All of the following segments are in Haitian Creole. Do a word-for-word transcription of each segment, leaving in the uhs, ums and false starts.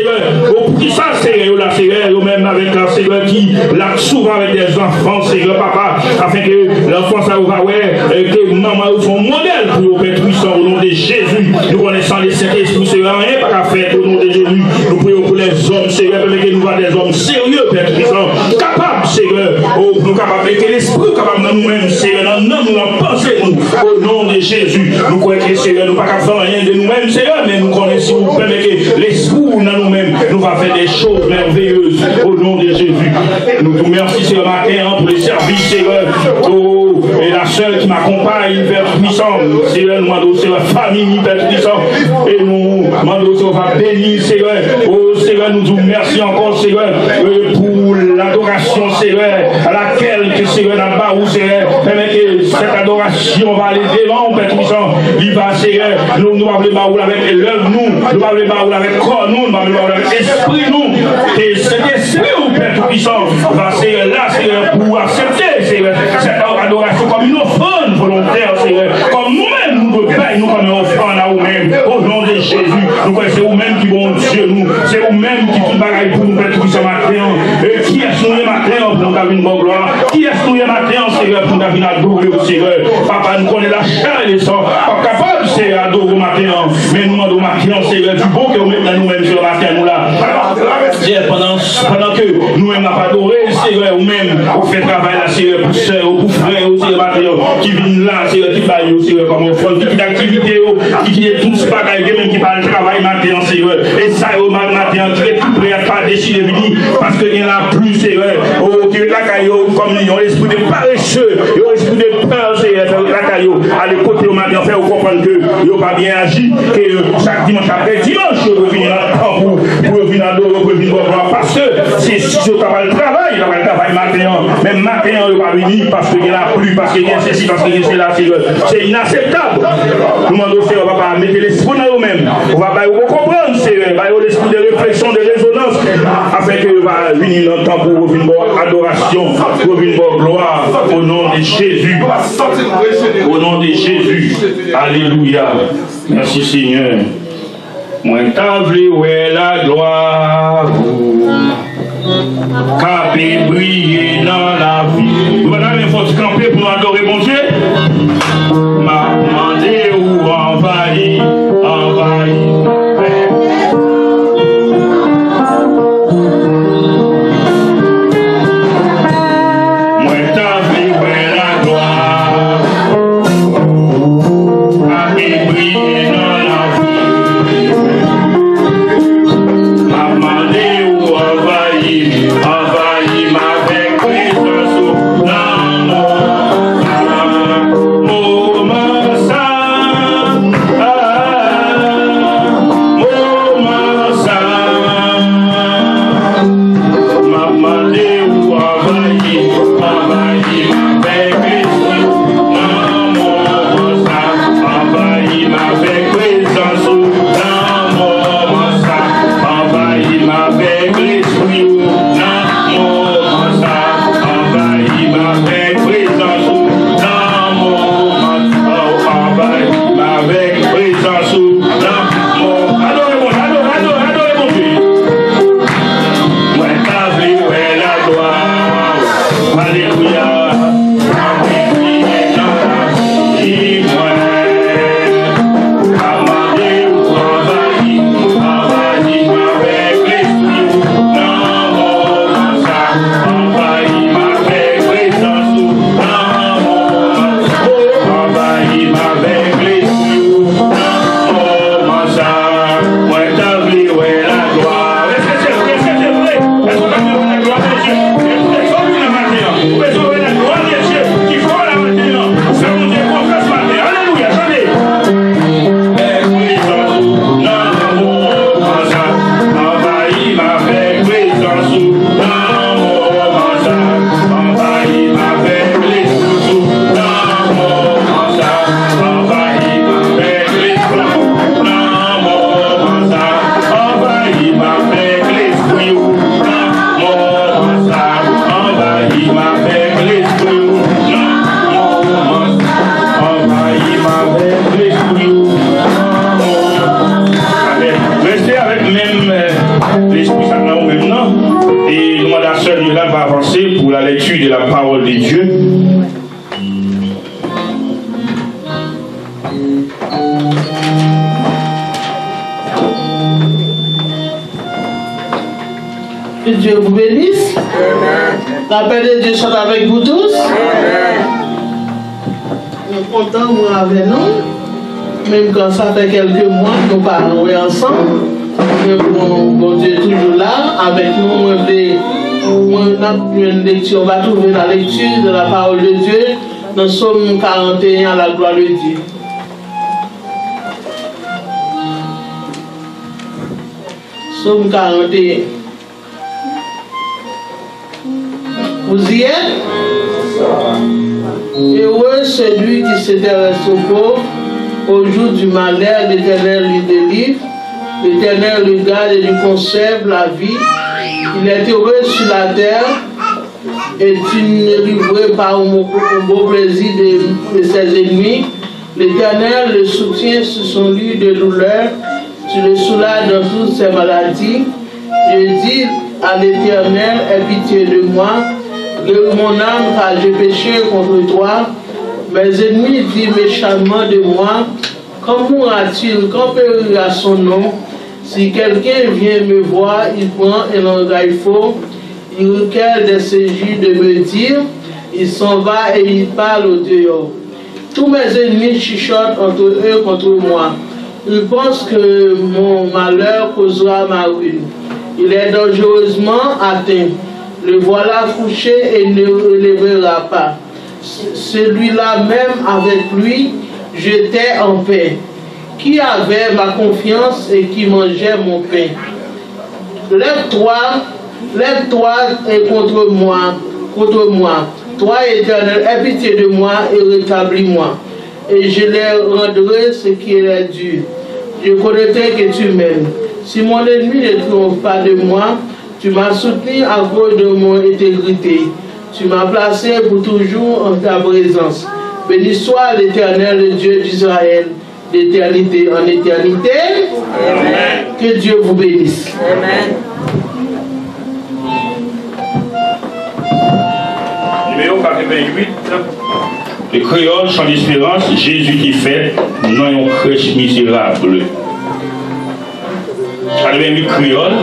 Senyè, o, pou ki sa, Senyè, yo la, Senyè, yo menm avèk, Senyè, ki la souvan avèk dè zanfan, Senyè, papa, afen ke zanfan sa yo va wè, e, ke manman yo se yon modèl pou yo, Pè Twisan, o non de Jezi. Nou konnen san le Sentespri, Senyè, anyen pa ka fèt, o non de Jezi. Nou priye pou lèzòm, Senyè, pèmèt ke nou va dè zòm serye, Pè Twisan, kapab, Senyè, o, nou kapab, e ke lespri kapab nan nou menm, Senyè, nan nanm nou, nan panse nou, o non de Jezi. Nou kwè ke, Senyè, nou pa ka fè anyen de nou menm, Senyè, men nou konnen si ou pèmèt ke lespri ou nan nou menm, nou va fè dè choz mèveyez, o non de Jezi. Nou di w mèsi, Senyè, maten an, pou le sèvis, Senyè. O, e la sè ki m akonpay, Pè Twisan, Senyè, nou mande w, Senyè, fanmi li, Pè Twisan, e nou mande w, Senyè, va beni, Senyè. O, Senyè, nou di w mèsi ankò, Senyè, e pou ladorasyon, Senyè, alakèl ke, Senyè, n ap ba ou, Senyè, pèmèt ke sèt adorasyon va ale devan ou, Pè Twisan. Li va, Senyè, nou, nou pa vle ba ou l avèk lèv nou, nou pa vle ba ou l avèk kò nou, nou pa vle ba ou l avèk espri nou. Ke Sentespri ou, Pè Twisan, va, Senyè, la, Senyè, pou aksepte, Senyè, sèt adorasyon kòm yon ofrann volontè, Senyè, kòm nou menm, nou dwe bay nou kòm yon ofrann a ou menm, o non de Jezi. Nou kwè se ou menm ki Bondye nou, se ou menm ki tout bagay pou nou, Pè Twisan, maten an. E kiyès nou ye maten an pou nou ta vin ba w glwa? Kiyès nou ye maten an, Senyè, pou nou ta vin adore w, Senyè? Papa, nou konnen lachè e lesan p ap kapab, Senyè, adore w maten an. Men nou mande w maten an, Senyè, di bon kè ou met nan nou menm, Senyè, maten an nou la. Senyè, pandan, pandan ke nou menm n ap adore, Senyè, ou menm, ou fè travay la, Senyè, pou sè yo, pou frè yo, Senyè, maten an, ki vin la, Senyè, ki bay yo, Senyè, kòm ofrann, ki kite aktivite yo, ki kite tout bagay, gen menm ki pa al travay maten an, Senyè. E sa yo, ma-, maten an, ki ret tou prè a, pa deside vini, paske gen lapli, Senyè. O, ki ret lakay yo, kòm yon lespri de parese, yon lespri de pè, Senyè, fè yo ret lakay yo. Ale kote yo maten an, fè yo konprann ke yo pa byen aji, ke chak dimanch apre dimanch, yo dwe vini nan tanp ou, pou yo vin adore, pou yo vin ba w glwa, paske se, si yo ta pral travay, yo ta pral travay maten an, men maten an, yo pa vini, paske gen lapli, paske gen sesi, paske gen sela, Senyè. Se inaseptab. Nou mande w, Senyè, papa, mete lespri nan yo menm. Ou va ba yo bon konprann, Senyè. Ba yo lespri de refleksyon, de rezonans, afin ke yo va vini nan tanp ou, yo vin ba w adorasyon, yo vin ba w glwa, o non de Jezi. O non de Jezi. Alelouya. Mèsi, Senyè. Mwen ta vle wè laglwa ou k ap briye nan lavi. Nou pa ta renmen fò ti kanpe pou nou adore Bondye? M ap mande ou anvayi, anvayi. Mwen ta vle wè laglwa ou k ap briye nan lavi. M ap mande ou anvayi m, anvayi m avèk prezans ou nan mond la. Dieu vous bénisse. Amen. La paix de Dieu soit avec vous tous. Amen. Mwen kontan mwen avè nou. Menm kan sa fè kèlke mwa nou pa wè ansanm, men bon, Bondye toujou la avèk nou. Mwen vle, mwen n ap jwenn lekti, on va trouver la lecture de la parole de Dieu dans Psaume quarante et un, à la gloire de Dieu. Psaume quarante et un. Vous y êtes? Heureux celui qui s'intéresse aux pauvres, au jour du malheur, l'Éternel lui délivre. L'Éternel regarde et lui conserve la vie. Il est heureux sur la terre, et tu ne lui veux pas au mo-, au beau plaisir de, de ses ennemis. L'Éternel le soutient sur son lit de douleur, tu le soulages dans toutes ses maladies. Je dis à l'Éternel, aie pitié de moi, guéris mon âme, car j'ai péché contre toi. Mes ennemis disent méchamment de moi, quand mourra-t-il, quand périra son nom? Si quelqu'un vient me voir, il prend un langage faux, il requiert des injures de me dire, il s'en va et il parle au dehors. Tous mes ennemis chuchotent entre eux contre moi. Ils pensent que mon malheur causera ma ruine. Il est dangereusement atteint. Le voilà couché et ne relèvera pas. Celui-là même avec lui, j'étais en paix, qui avait ma confiance et qui mangeait mon pain. Lève-toi, lève-toi et contre moi, contre moi. Toi, Éternel, aie pitié de moi et rétablis-moi, et je leur rendrai ce qui leur est dû. Je connaîtrai que tu m'aimes. Si mon ennemi ne triomphe pas de moi, tu m'as soutenu à cause de mon intégrité. Tu m'as placé pour toujours en ta présence. Béni soit l'Éternel, le Dieu d'Israël, d'éternité en éternité. Amen. Que Dieu vous bénisse. Amen. Nimewo katrevennhuit. Le Kreyòl, Chan Desperans, Jezi ki fèt nan yon krèch mizerab. Katrevennhuit Kreyòl.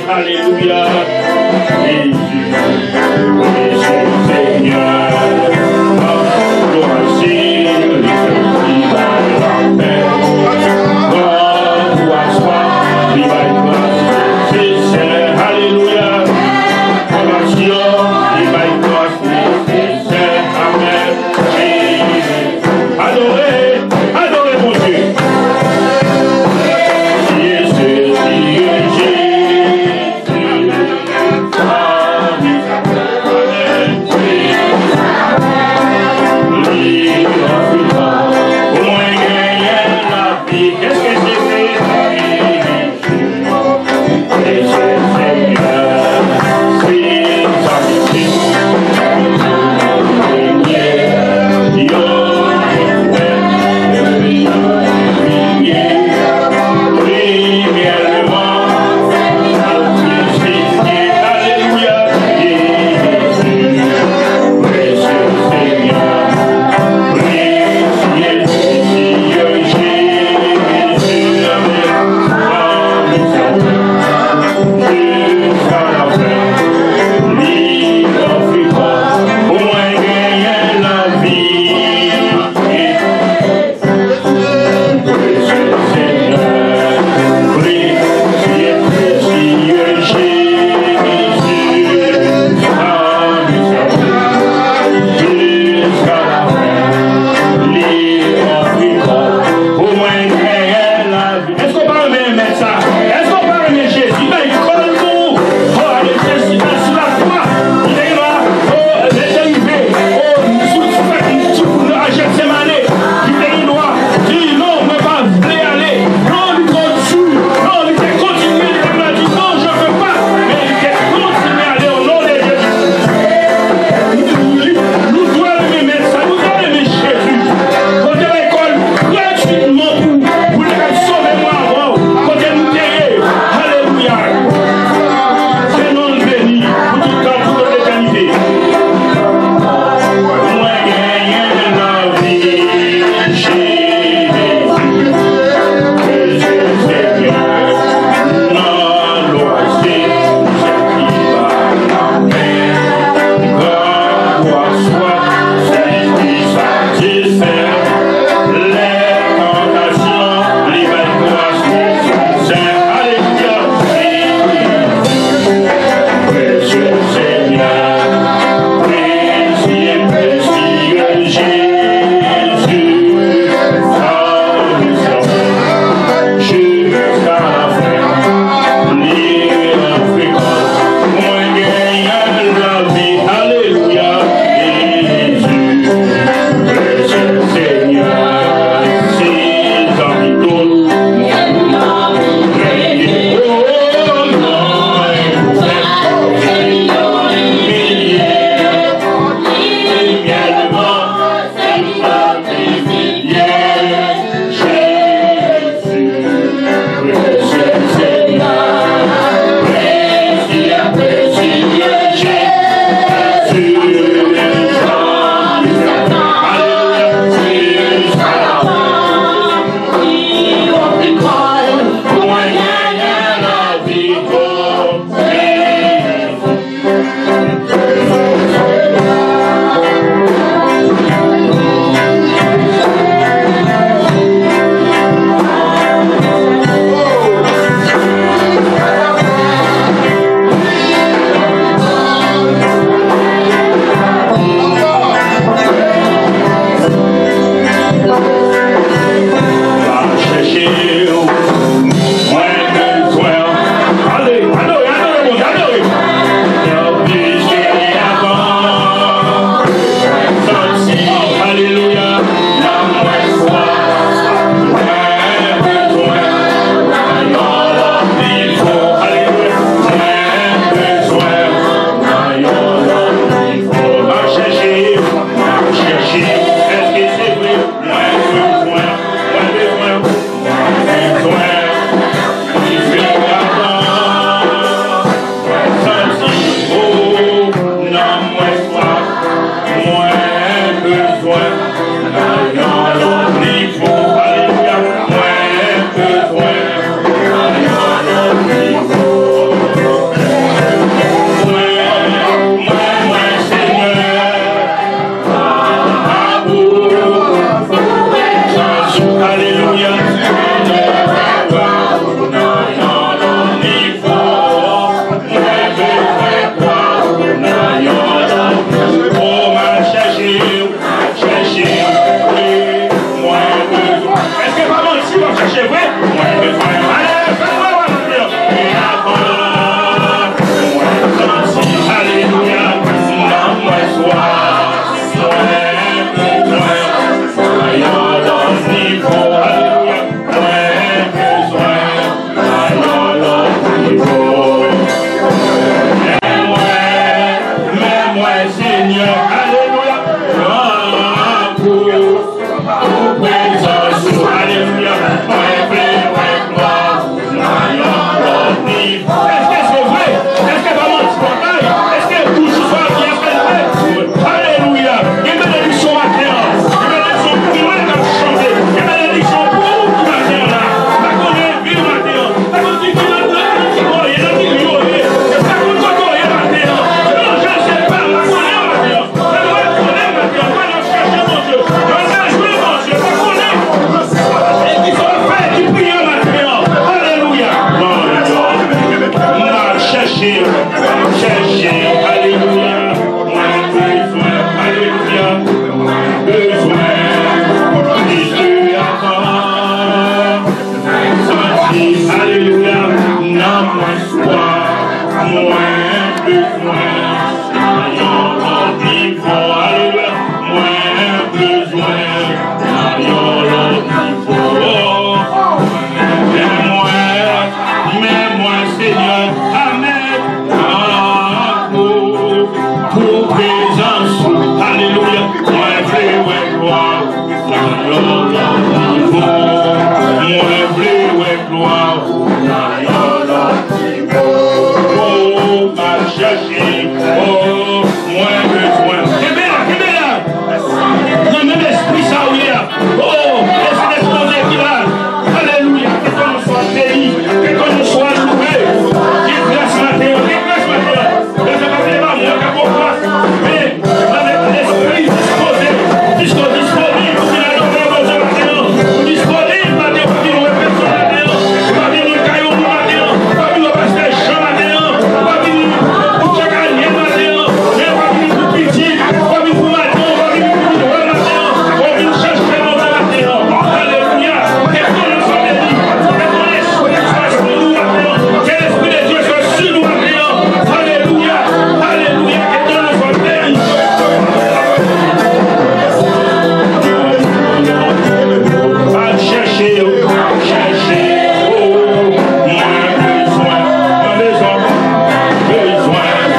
Alelouya. Jezi, Jezi, Senyè. Glwa se li ki bay lapè. Glwa pou aswa, li bay gras nesesè. Alelouya. Konpasyon, li bay gras nesesè. Amèn. Adore, adore Bondye. Jezi, Jezi, Jezi. Pou mwen genyen lavi. Èske Jezi Mwen bezwen nan yon lòt nivo. Alelouya. Mwen bezwen nan yon lòt nivo. Men mwen, men mwen, Senyè. Amèn. Tankou pou prezans ou. Alelouya. Mwen vle wè glwa ou nan yon lòt nivo. Mwen vle wè glwa ou nan yon lòt nivo. Oh, m ap chèche. Oh, mwen bezwen. Kenbe la, kenbe la. Nan menm espri sa ou ye a. Oh, Lespri Bondye ki la. Alelouya. Ke non w swa beni. Ke non w swa louwe. Gen gras maten an. Gen gras maten an. Gras pa vle pa mwen ka bon gras. Men, avèk lespri dispoze, dispo-, disponib pou vin adore Bondye maten an. Ou disponib maten an pou vin wè pèsòn maten an. Ou pa vin nan kay yon moun maten an. Ou pa vin wè pastè Jan maten an. Ou pa vin pou chak ane maten an. Men ou pa vin pou pitit. Ou pa vin pou maten an. Ou pa vin pou vin wè maten an. Ou vin chèche Bondye maten an. Alelouya. Ke ton non swa beni. Ke ton lespri swa sou nou maten an. Ke Lespri de Dye swa sou nou maten an. Alelouya. Alelouya. Ke ton non swa beni. Al chèche yo. Al chèche yo. Mwen bezwen. Mwen bezwen. Bezwen.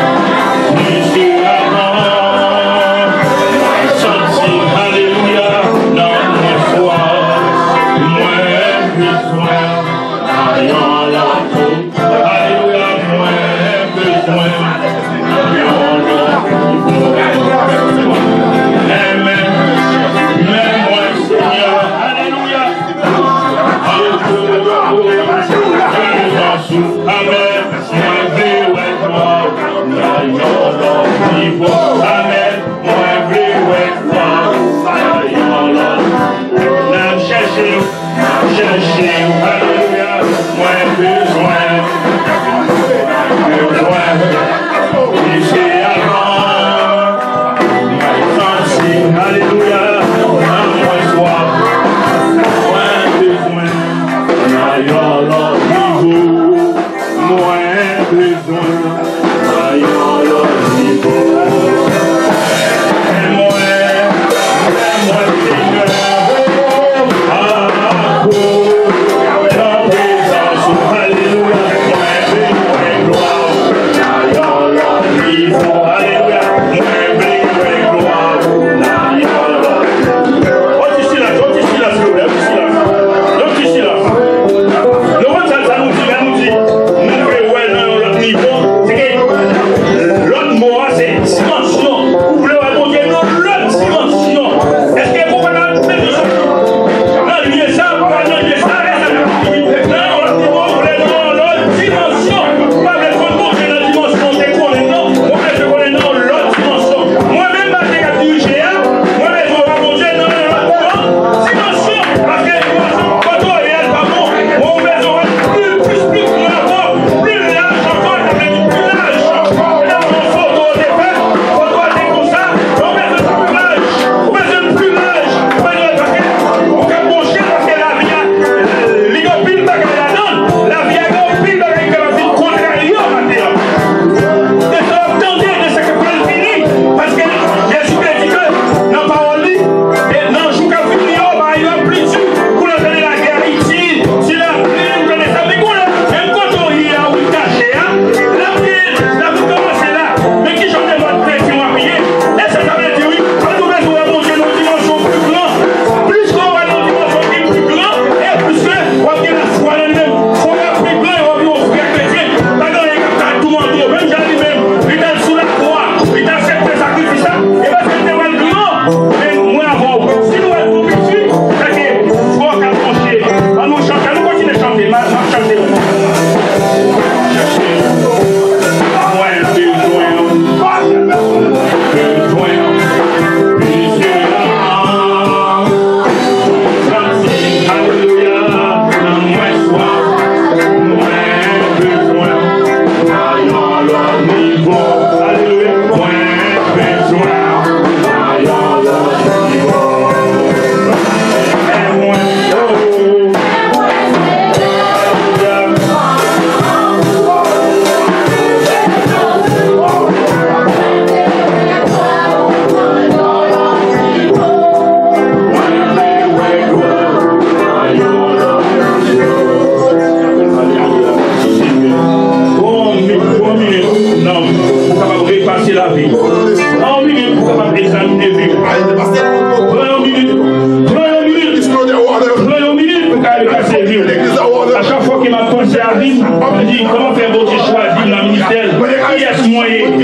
Plis ke avan. Mwen santi. Alelouya. Nan mwen swa. Mwen bezwen. Nan yon lòt. Alelouya, mwen bezwen yon lòt nivo. Amèn. Men mwen, Senyè. Alelouya. Alelouya. Prezans ou. Amèn. Mwen vle wè glwa ou nan yon lòt nivo. Amèn. Mwen vle wè glwa ou nan yon lòt. N ap chèche ou. Chèche ou, alelouya, mwen bezwen, bezwen, plis ke avan, mwen santi, alelouya, nan mwen swaf, mwen bezwen, nan yon lòt nivo, mwen bezwen. Nan yon lòt nivo. Fè mwen, fè mwen, Senyè. Akoz nan prezans ou. Alelouya. Mwen vle wè glwa ou. Nan yon lòt nivo. Alelouya. Mwen vle wè glwa ou. Nan yon lòt nivo. Yon ti silans, yon ti silans, silvouplè, yon ti silans. Yon ti silans. Nou konn sa, sa nou di, lè nou di, nou vle wè nan yon lòt nivo, se ke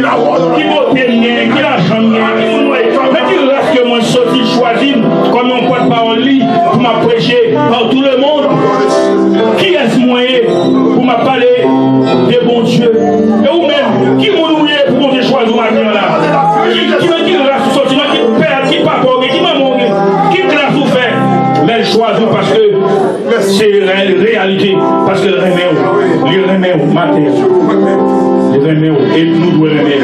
Ki bote m gen, ki lajan m gen, ki moun mwen ye, nan ki ras ke mwen soti, chwazi m kòm yon pòtpawòl li pou m ap preche partout le monde. Kiyès mwen ye pou m ap pale de Bondye? E ou menm, ki moun ou ye pou Bondye chwazi w maten an la? Ki, ki, nan ki ras ou soti, nan ki pè, ki papa w gen, ki manman w gen, ki klas ou fè, men l chwazi w paske se reyal-, reyalite, paske l renmen w. Li renmen w, maten. Li renmen w. E nou dwe renmen.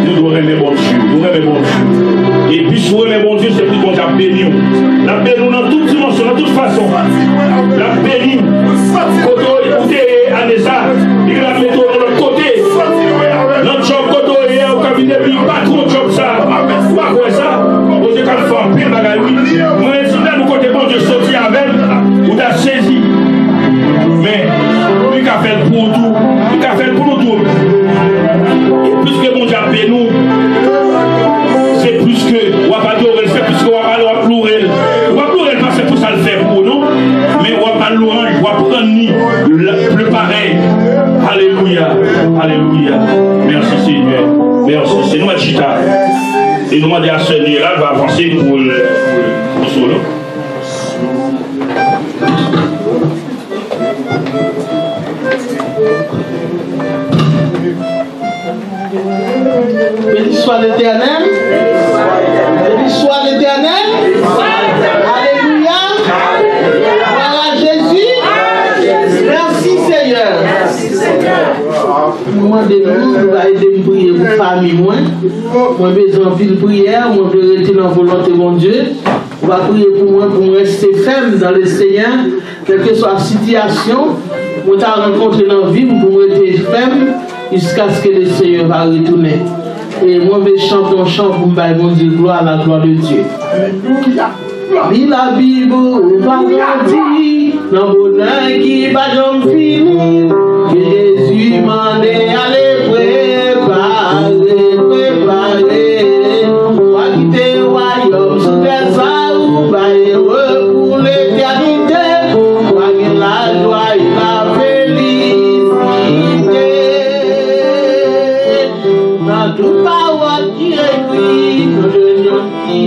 Nou dwe renmen Bondye. Nou renmen Bondye. E plis ou renmen Bondye, se plis Bondye ap beni w. L ap beni w nan tout dimansyon, nan tout fason. L ap beni w. Kote ou te ye ane sa, li ka mete w nan lòt kote. Nan djòb kote ou ye a, ou ka vin depi patwon djòb sa. Ou pa kwè sa? Bondye ka fè anpil bagay, wi. Mwen redi, lè nou kote Bondye soti avè m, ou ta sezi. Men, li ka fè l pou ou tou. Li ka fè l pou nou tou. E plis ke Bondye ap beni w, se plis ke w ap adore l, se plis ke w ap, w ap loure l. W ap loure l pa se pou sa l fè pou ou, non. Men w ap ba l lwanj, w ap rann li le, le parèy. Alelouya. Alelouya. Mèsi, Senyè. Mèsi, Senyè. Nou mèt chita. E nou mande a sè Nera, l va avanse pou l, pou l solo. Béni soit l'Éternel. Béni soit l'Éternel. Alléluia. Gloire à Jésus. Merci, Seigneur. Mwen mande nou, nou va ede m priye pou fanmi mwen. Mwen bezwen anpil priyè, mwen vle rete nan volonte Bondye. Ou va priye pou mwen, pou mwen rete fèm dans le Seigneur, kèlkeswa sitiyasyon mwen ta rankontre nan vi m, pou mwen rete fèm jiskaske le Seigneur va retounen. E mwen vle chante yon chan pou m bay Bondye glwa, la gloire de Dieu. Alelouya. Li lavi pou ou pa grandi nan bonè ki pa janm fini. Ke Jezi mande ale prepare, prepare. Wa kite wayòm sou tè sa ou bay ewe pou letènite. Wa gen lajwa e lafelisite. Nan tout pawòl ki ekri, nan jènyon ki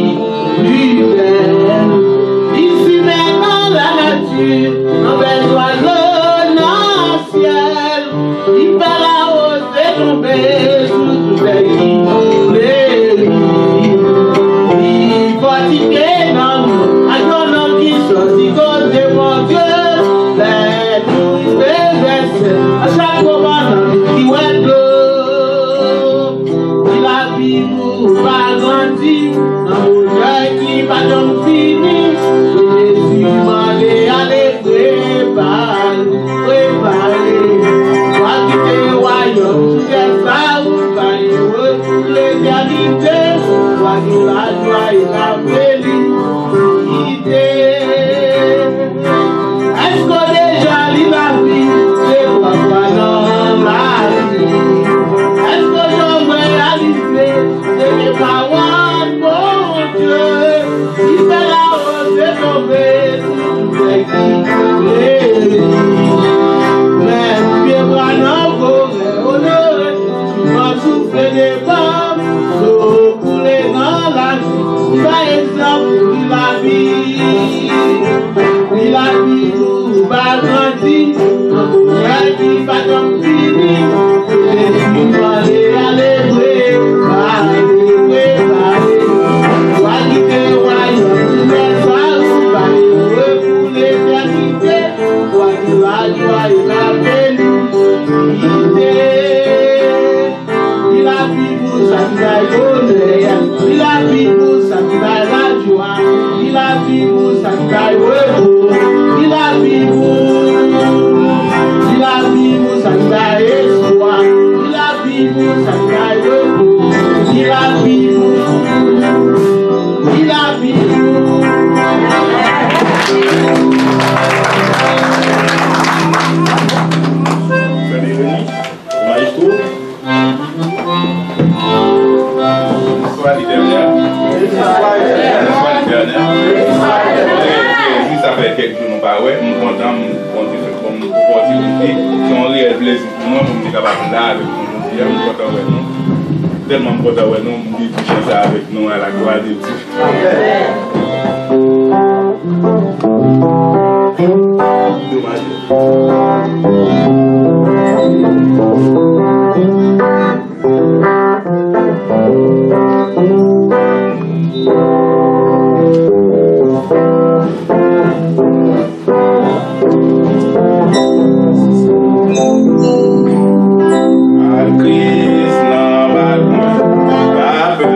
pli bèl. Li simen nan lanati, anvè zwazo nan syèl. Li fè lawoze tonbe sou tout fèy ki fleri. Li fòtifye nanm ak yon nanm ki sòti kote Bondye. Lè touris bezwen sèl, a chak moman nanm ki wè dlo. Li lavi pou ou pa grandi nan bonè ki pa janm fini. Jezi mande ale prepare, prepare. Wa kite wayòm sou tè sa ou bay ewe pou letènite. Wa gen lajwa e lafelisite. Èske w deja li lavi de twa fwa nan lavi? Èske w janm reyalize se te pawòl Bondye ki fè lawoze tonbe sou tout fèy ki fleri? Menm pyebwa nan forè onore, van soufle devan, dlo koule nan lajou. Li bay egzanp pou li lavi. Li lavi pou ou pa grandi nan bonè ki pa janm fini. Jezi mande ale prepare, prepare. Wa kite wayòm sou tè sa ou bay ewe pou letènite. Wa gen lajwa e lafelisite. Li lavi pou sa ki bay bonè. Li lavi pou sa ki bay lajwa. Li lavi pou sa ki bay repo. Li lavi pou, li lavi pou sa ki bay espwa. Li lavi pou sa ki bay repo. Li lavi pou, li lavi pou. Maestro. Bonswa, Letènèl. Bonswa, Letènèl. Mwen rejwi, sa fè kèk jou nou pa wè. M kontan, m kontan fè kòm opòtinite. Se yon reyèl plezi pou mwen, pou m te kapab la avèk nou jodi a. M kontan wè nou. Tèlman m kontan wè nou, m vin pou chante avèk nou, a la glwa de Dye. Domaj. Al Kris nan bak mwen, pa pè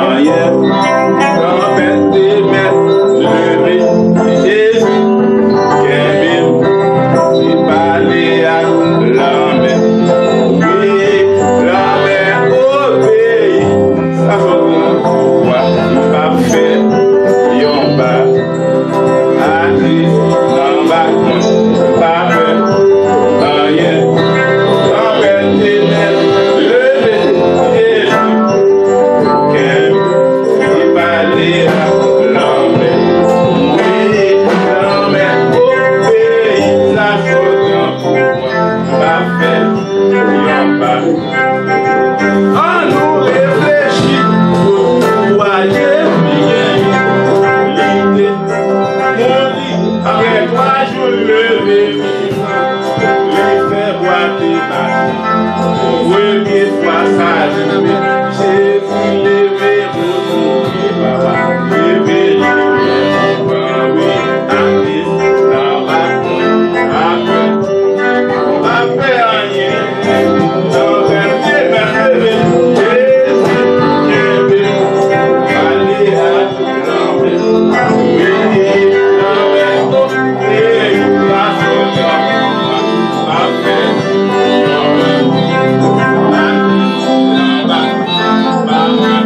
anyen. Tanpèt te mèt leve, Jezi kenbe m, li pale ak lanmè. Wi, lanmè obeyi, sa sòti nan pouvwa, li p ap fè yon pa. Al Kris nan bak mwen, pa pè anyen. Tanpèt te mèt leve, Jezi kenbe, li pale ak lanmè. Wi, lanmè obeyi, sa sòti nan pouvwa, pa fè yon pa. Ann nou reflechi sou pouvwa Jezi genyen. Li te mouri, apre twa jou l leve vivan. Li fè bwa te mache. Premye fwa sa rive. Jezi leve pou nou, wi, papa. Leve limyè pou mwen, wi, ate nan bak mwen, apre. Pa pè anyen, nan rèv te mèt leve, Jezi kenbe, pale ak lanmè, wi, lanmè, wi, pa sòti, pa pè, pa pè, pa pè.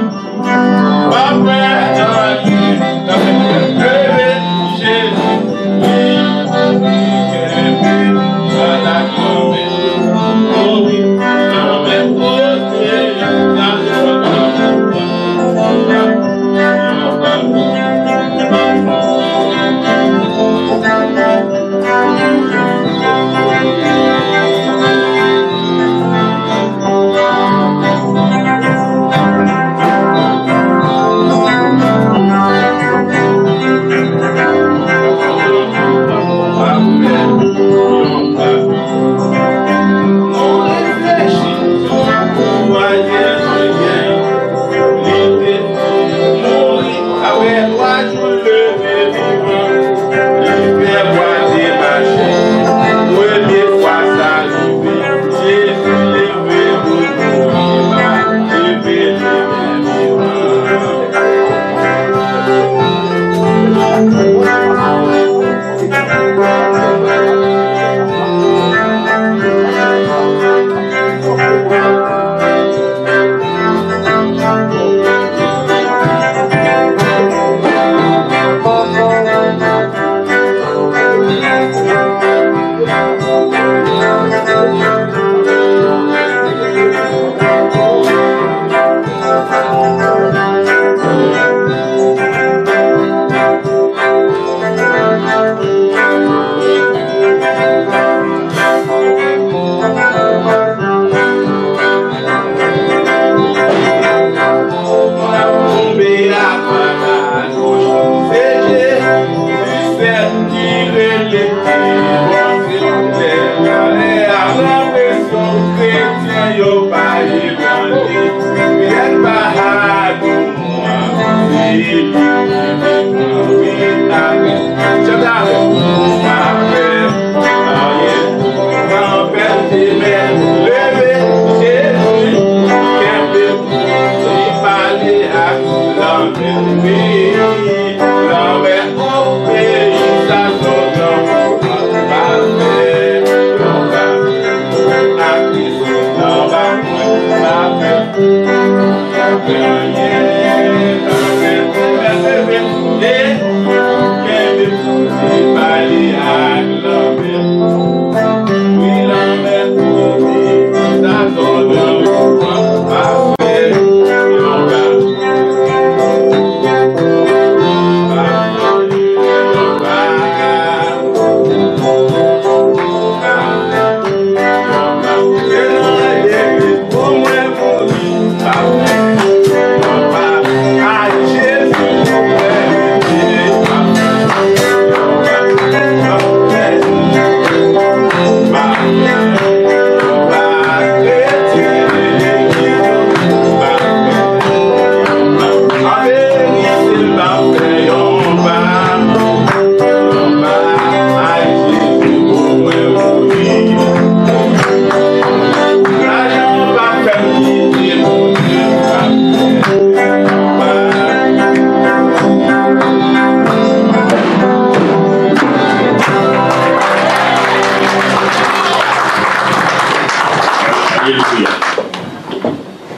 Pa pè anyen, leve Jezi, li kenbe, pa lage lanmè, o wi, lanmè pote, n ap chante. Mouri, apre twa jou l leve vivan, li fè bwa te mache. Premye fwa sa rive, Jezi leve pou nou, li pa leve li menm vivan. Kretyen yo pa ebranle, pyès pa adoube.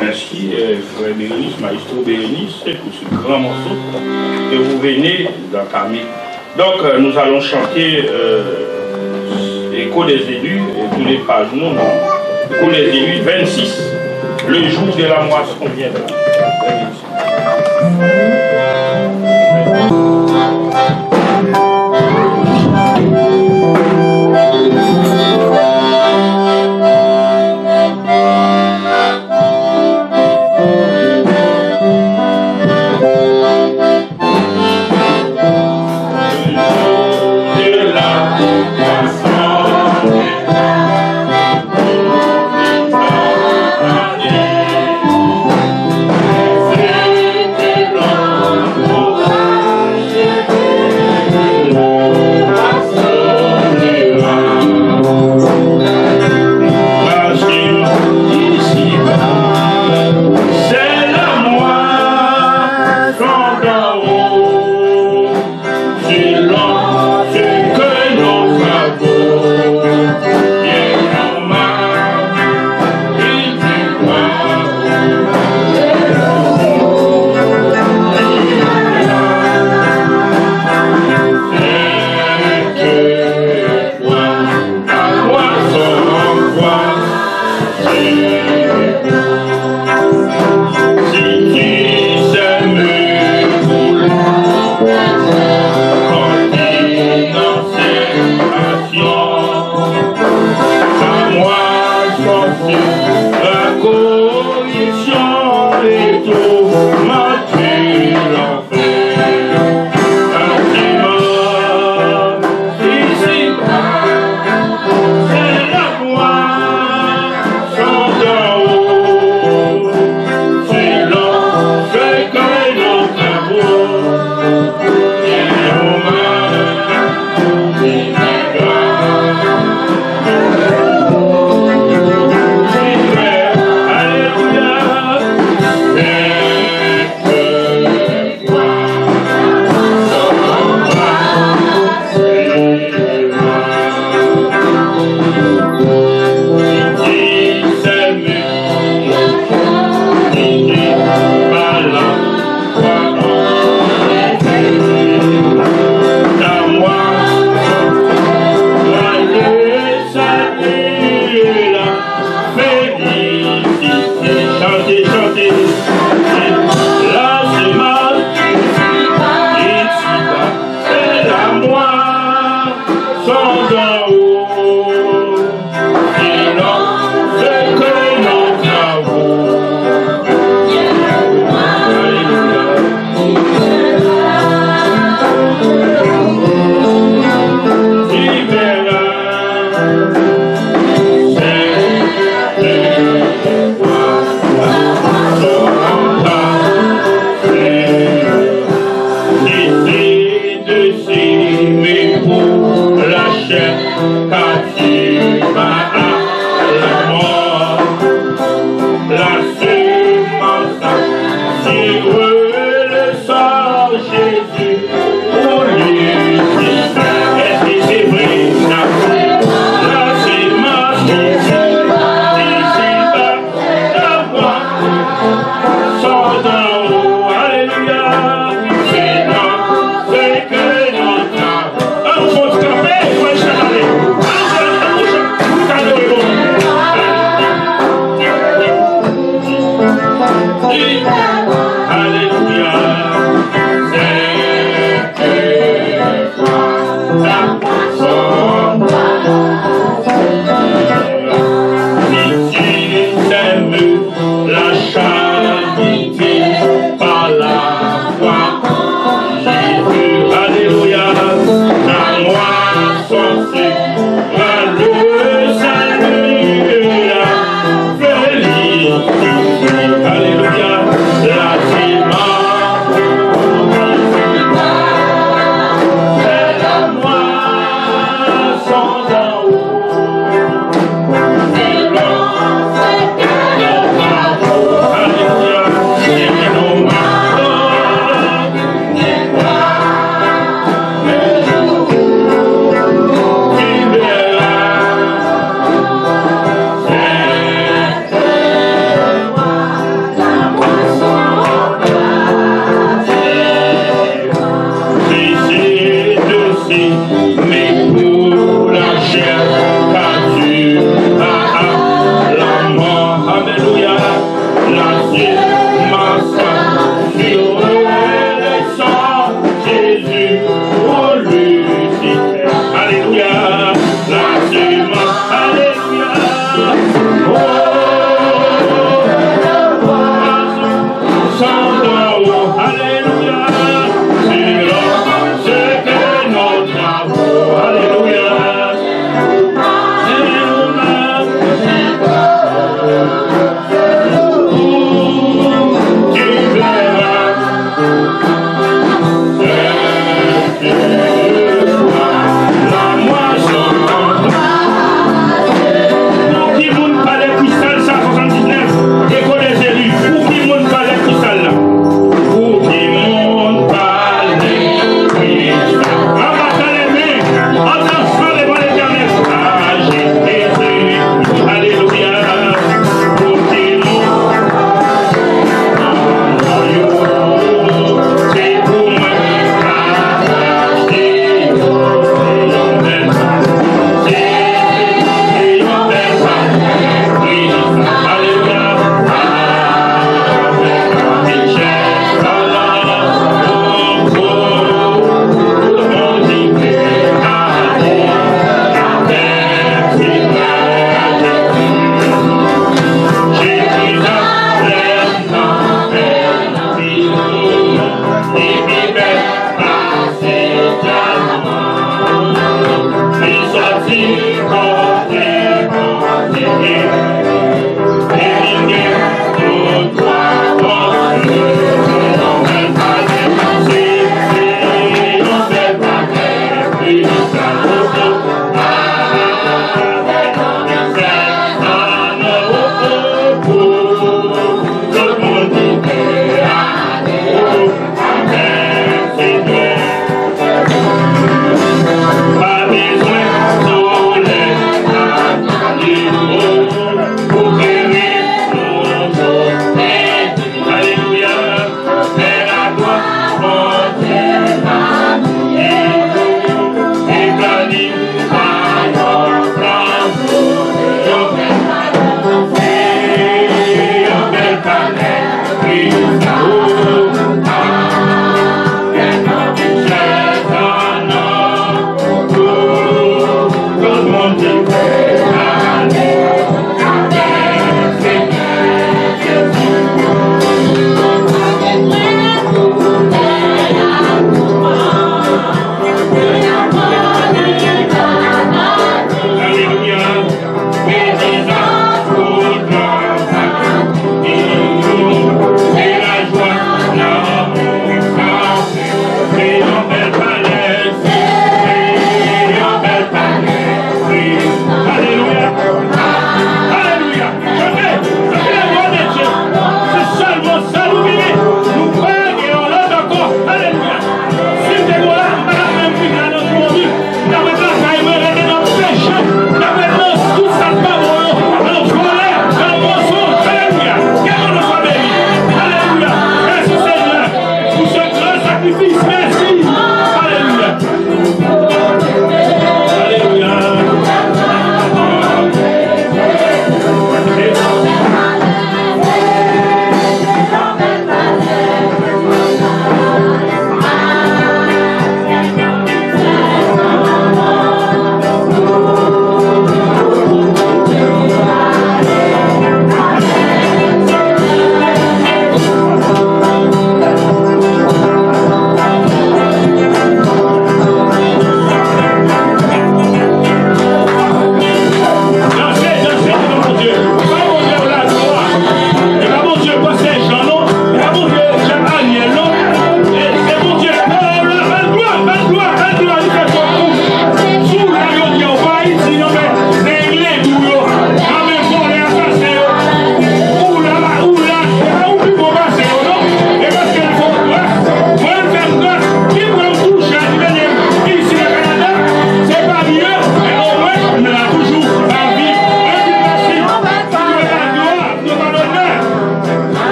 Merci, euh, frère Bérénice, maestro Bérénice, pour ce grand morceau que vous venez d'entamer. Donc, euh, nous allons chanter, euh, Écho des élus, et tous les pages, non, non. Écho des élus, vingt-six. Le jour de la moisson viendra. Chante, chante. La semence, c'est la moisson d'en haut. Selon ce que nos travaux. Alléluia. Cessez de s'aimer pour la chair, car Dieu va à la mort. La semence sur le sort, Jésus pour Lucifer. Est-ce que c'est vrai? La semence ici, ici-bas, la foi, sort d'en haut. Alléluia. C'est dans ce que notre An nou fon ti kanpe, fò n chante ale. An nou fè, an nou chante, nou ka adore Bondye. Alelouya. Sèt fwa, si tu t'aimes la charité par la foi en Jésus. Alléluia. La moisson sera le salut et la félicité. Alléluia. La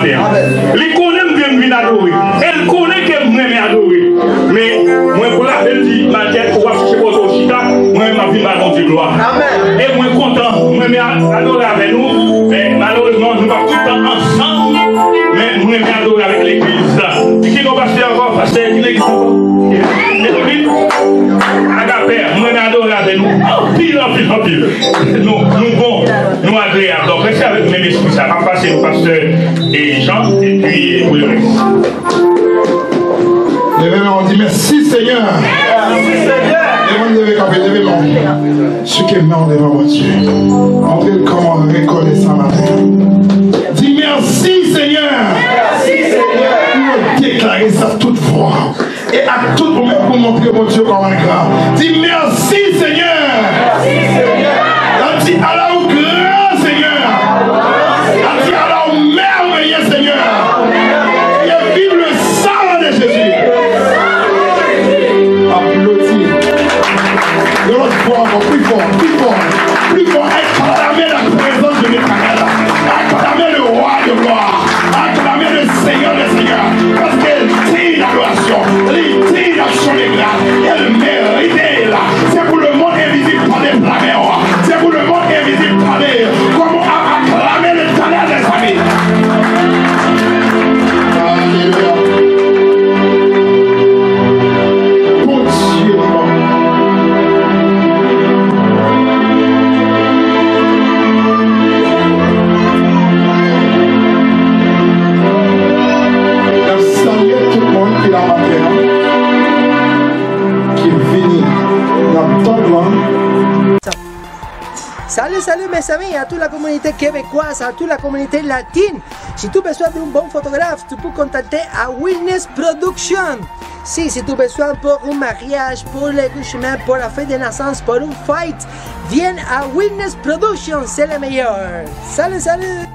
Li konnen m vle m vin adore. E l konnen ke m renmen adore. Men, mwen brave l di, Malkèt, ou ap chèche kote w chita, mwen menm m ap vin bay Bondye glwa. E mwen kontan, mwen renmen a-, adore avè nou. Men, malerezman, nou p ap tout tan ansanm. Men, mwen renmen adore avèk legliz. Ki non pastè ankò? Pastè, ki legliz ankò? Legliz Agape, mwen renmen adore avè nou. Anpil, anpil, anpil. Nou, nou bon, nou agreyab. Donk, rete avèk menm espri sa. M ap pase pou pastè Jean, epi pou lerès. Leve men w, di, mèsi, Senyè. Leve men w, leve kanpe, leve men w. Chike men w devan Bondye. Montre l kòman w rekonesan maten an. Di, mèsi, Senyè. Pou yo deklare sa tout vwa. E ak tout ou menm pou montre Bondye kòman l gran. Di, mèsi, Senyè. Di, ala ou gran, Senyè. Di, ala ou mèveye, Senyè. Vive le sang de Jésus. Aplodi. Yon lòt fwa ankò, pli fò, pli fò, pli fò. Acclamez la présence de l'Éternel. Acclamez le roi de gloire. Acclamez le Seigneur des seigneurs. Paske l diy d'adorasyon. Li diy d'aksyon de gras. E l merite l. Se pou lemonn envizib tande plame w. Se pou lemonn envizib tande kòman w ap aklame Letènèl, mezanmi. Alelouya. Bondye bon. N ap salye tout moun ki la maten an, ki vini nan tanp lan. Salut, salut mes amis, à toute la communauté québécoise, à toute la communauté latine. Si tu as besoin d'un bon photographe, tu peux contacter à Wilness Production. Si, si tu as besoin pour un mariage, pour l'accouchement, pour la fête de naissance, pour une fête, viens à Wilness Production, c'est le meilleur. Salut, salut!